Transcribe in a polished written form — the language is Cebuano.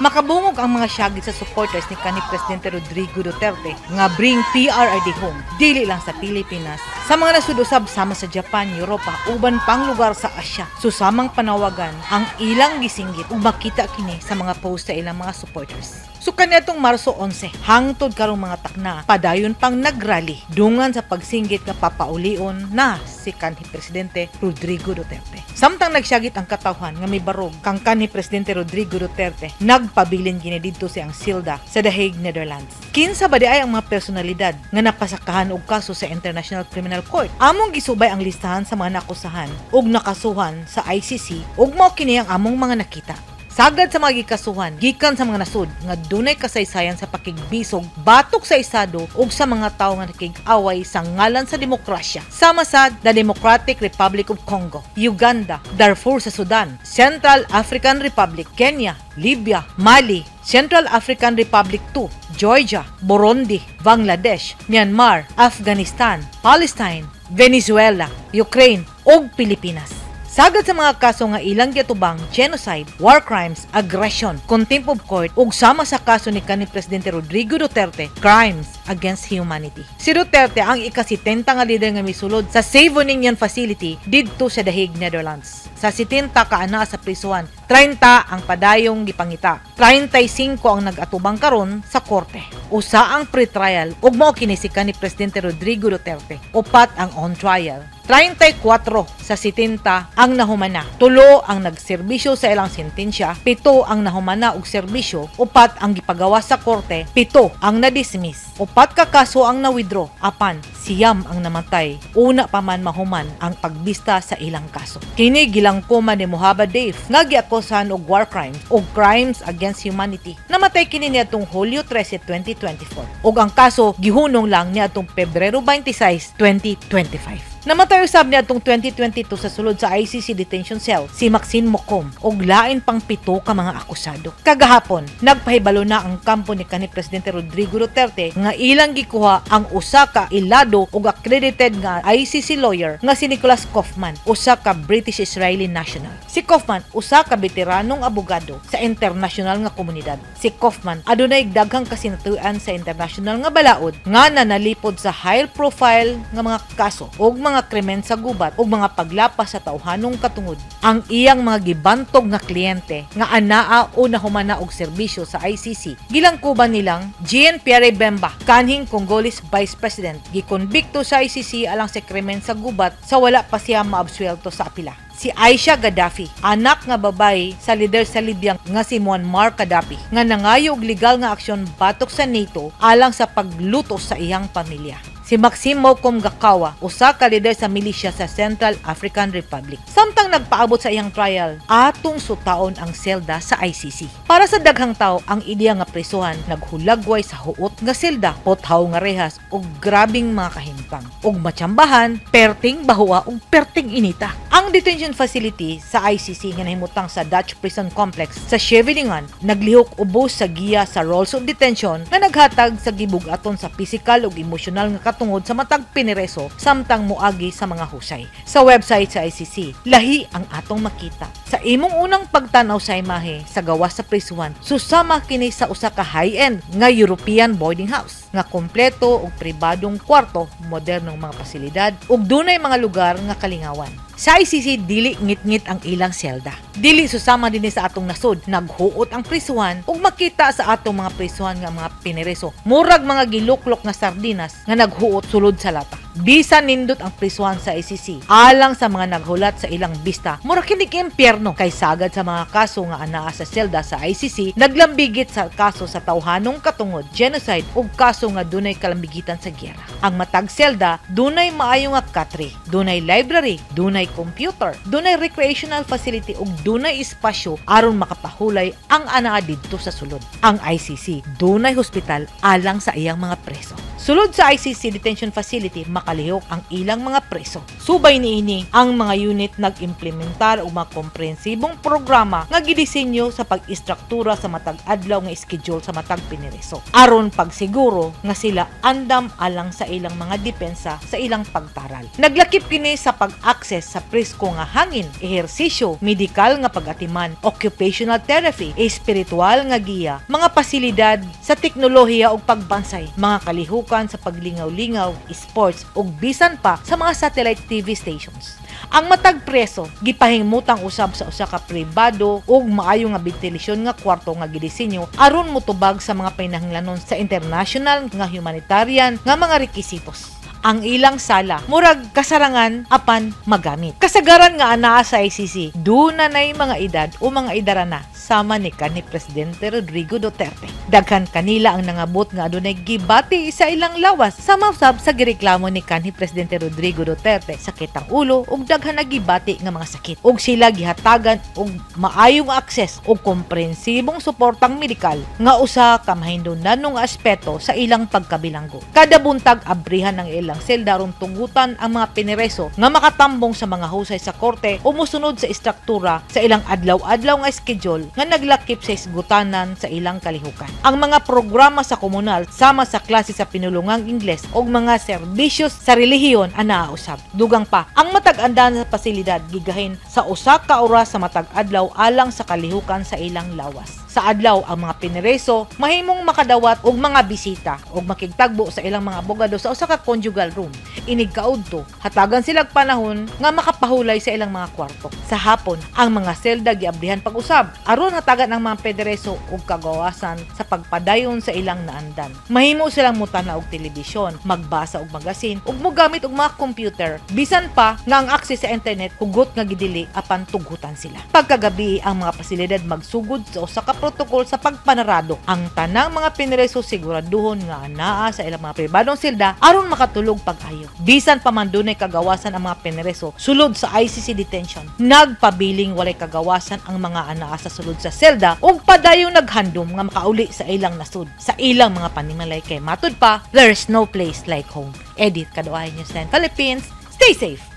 Makabungog ang mga syagit sa supporters ni kanhi Presidente Rodrigo Duterte nga "Bring PRRD home," dili lang sa Pilipinas. Sa mga nasud usab sama sa Japan, Europa, uban pang lugar sa Asia. Susamang panawagan ang ilang gisinggit ug makita kini sa mga post sa ilang mga supporters. So kaniadtong Marso 11, hangtod karong mga takna, padayon pang nagrally dungan sa pagsinggit nga papaulion na si kanhi Presidente Rodrigo Duterte. Samtang nagsyagit ang katawhan nga mibarog kang kanhi Presidente Rodrigo Duterte, nagpabilin kini didto sa iyang silda sa The Hague, Netherlands. Kinsa ba diay ang mga personalidad nga napasakahan og kaso sa International Criminal Court? Among gisubay ang listahan sa mga nakusahan ug nakasuhan sa ICC ug mao kini ang among mga nakita. Sagad sa mga gikasuhan gikan sa mga nasud nga dunay kasaysayan sa pakigbisog batok sa estado ug sa mga tawo nga nakig-away sa ngalan sa demokrasya, sama sa the Democratic Republic of Congo, Uganda, Darfur sa Sudan, Central African Republic, Kenya, Libya, Mali, Central African Republic 2, Georgia, Burundi, Bangladesh, Myanmar, Afghanistan, Palestine, Venezuela, Ukraine ug Pilipinas. Sagad sa mga kaso nga ilang giatubang: genocide, war crimes, aggression, contempt of court, ug sama sa kaso ni kanhi Presidente Rodrigo Duterte, crimes against humanity. Si Duterte ang ika-70 nga lider nga misulod sa Scheveningen facility didto sa The Hague, Netherlands. Sa 70 ka anaa sa prisuhan, 30 ang padayong gipangita. 35 ang nag-atubang karon sa korte. Usa ang pre-trial ug mao kini si kanhi Presidente Rodrigo Duterte. 4 ang on trial. 34 sa 70 ang nahumana. 3 ang nagserbisyo sa ilang sentensya, 7 ang nahumana og serbisyo, 4 ang gipagawas sa korte, 7 ang na-dismiss. 4 ka kaso ang na-withdraw, apan 9 ang namatay. Una pa man mahuman ang pagbista sa ilang kaso. Kini gilangkoman ni Mohamed Deif nga giakusahan og war crimes o crimes against humanity. Namatay kini niadtong Hulyo 13, 2024. Ug ang kaso gihunong lang niadtong Pebrero 26, 2025. Namatay usab niadtong 2022 sa sulod sa ICC detention cell si Maxime Mokom ug lain pang 7 ka mga akusado. Kagahapon, nagpahibalo na ang kampo ni kanhi Presidente Rodrigo Duterte nga ilang gikuha ang usa ka ilado ug accredited nga ICC lawyer nga si Nicholas Kaufman, usa ka British-Israeli national. Si Kaufman usa ka veteranong abogado sa international nga komunidad. Si Kaufman adunay daghang kasinatian sa international nga balaod nga nanalipod sa high profile nga mga kaso ug mga krimen sa gubat ug mga paglapas sa tawhanong katungod. Ang iyang mga gibantog nga kliyente nga anaa o nahumana og serbisyo sa ICC gilangkuban nilang Jean Pierre Bemba, kanhing Congolese Vice President, gikonbikto sa ICC alang sa krimen sa gubat sa wala pa siya maabsuelto sa apila. Si Aisha Gaddafi, anak nga babae sa lider sa Libya nga si Muammar Gaddafi, nga nangayo og legal nga aksyon batok sa NATO alang sa paglutos sa iyang pamilya. Si Maxime Mokom Gakawa, usa ka lider sa milisya sa Central African Republic. Samtang nagpaabot sa iyang trial, atong sutaon ang selda sa ICC. Para sa daghang tao, ang ideya nga prisuhan naghulagway sa huot nga selda, pothaw nga rehas ug grabing mga kahimtang. Ug matsambahan, perting bahoa ug perting inita. Ang detention facility sa ICC nga nahimutang sa Dutch Prison Complex sa Scheveningen naglihok ubos sa giya sa Rules of Detention nga naghatag sa gibug-aton sa pisikal ug emosyonal nga katungod sa matag pinireso samtang moagi sa mga husay. Sa website sa ICC, lahi ang atong makita. Sa imong unang pagtan-aw sa imahe sa gawas sa prisuhan, susama kini sa usa ka high-end nga European boarding house nga kompleto og pribadong kwarto, modernong mga pasilidad ug dunay mga lugar nga kalingawan. Sa ICC, dili ngit-ngit ang ilang selda. Dili susama dinhi sa atong nasod, naghuot ang prisuhan ug makita sa atong mga prisuhan nga mga pinireso. Murag mga giluklok nga sardinas nga naghuot sulod sa lata. Bisan nindot ang prisuhan sa ICC, alang sa mga naghulat sa ilang bista, mura kinig impyerno kay sagad sa mga kaso nga anaa sa selda sa ICC, naglambigit sa kaso sa tawhanong katungod, genocide ug kaso nga dunay kalambigitan sa giyera. Ang matag selda dunay maayo nga katre, dunay library, dunay computer, dunay recreational facility ug dunay espasyo aron makapahulay ang anaa didto sa sulod. Ang ICC dunay hospital alang sa iyang mga preso. Sulod sa ICC detention facility, makalihok ang ilang mga preso. Subay niini, ang mga unit nag-implementar og mga komprehensibong programa nga gidisenyo sa pag-istruktura sa matag adlaw nga schedule sa matag pinireso, aron pagsiguro nga sila andam alang sa ilang mga depensa sa ilang pagtaral. Naglakip kini sa pag-access sa presko nga hangin, ehersisyo, medikal nga pag-atiman, occupational therapy, espiritual nga giya, mga pasilidad sa teknolohiya ug pagbansay, mga kalihukan sa paglingaw-lingaw, sports ug bisan pa sa mga satellite TV stations. Ang matag preso gipahimutang usab sa usa ka pribado ug maayo nga bentilasyon nga kwarto nga gidisenyo aron motubag sa mga panahanglanon sa international nga humanitarian nga mga rekisitos. Ang ilang sala murag kasarangan apan magamit. Kasagaran nga anaa sa ICC, duna nay mga edad o mga idara na sama ni kanhi Presidente Rodrigo Duterte. Daghan kanila ang nangabot nga adunay gibati sa ilang lawas, sama usab sa gireklamo ni kanhi Presidente Rodrigo Duterte, sakit ang ulo ug daghan na gibati nga mga sakit. Ug sila gihatagan og maayong akses ug komprehensibong suportang medikal nga usa ka mahindundanong aspeto sa ilang pagkabilanggo. Kada buntag, abrihan ang ilang selda aron tugutan ang mga pinereso nga makatambong sa mga husay sa korte o mosunod sa istruktura sa ilang adlaw-adlaw nga schedule nga naglakip sa isgutanan sa ilang kalihukan. Ang mga programa sa komunal sama sa klase sa pinulungang Ingles o mga serbisyo sa relihiyon anaa usab. Dugang pa, ang matag andan sa pasilidad gigahin sa usa ka oras sa matag adlaw alang sa kalihukan sa ilang lawas. Sa adlaw, ang mga pinereso mahimong makadawat og mga bisita og makigtagbo sa ilang mga abogado sa usa ka conjugal room. Inig kaudto, hatagan sila og panahon nga makapahulay sa ilang mga kwarto. Sa hapon, ang mga selda giabrihan pag-usab aron hatagan ang mga pinereso og kagawasan sa pagpadayon sa ilang naandan. Mahimo silang mutanaw og telebisyon, magbasa og magasin ug mogamit og mga computer. Bisan pa nga ang access sa internet hugot nga gidili, apan tugutan sila. Pagkagabi, ang mga pasilidad magsugod sa usa ka protocol sa pagpanarado. Ang tanang mga pinereso siguraduhon nga anaa sa ilang mga pribadong selda aron makatulog pag-ayo. Bisan pa man dunay kagawasan ang mga pinereso sulod sa ICC detention, nagpabiling walay kagawasan ang mga anaa sa sulod sa selda ug padayong naghandom nga makauli sa ilang nasud, sa ilang mga panimalay, kay matud pa, there's no place like home. Edith Kaduay, News 9 Philippines. Stay safe.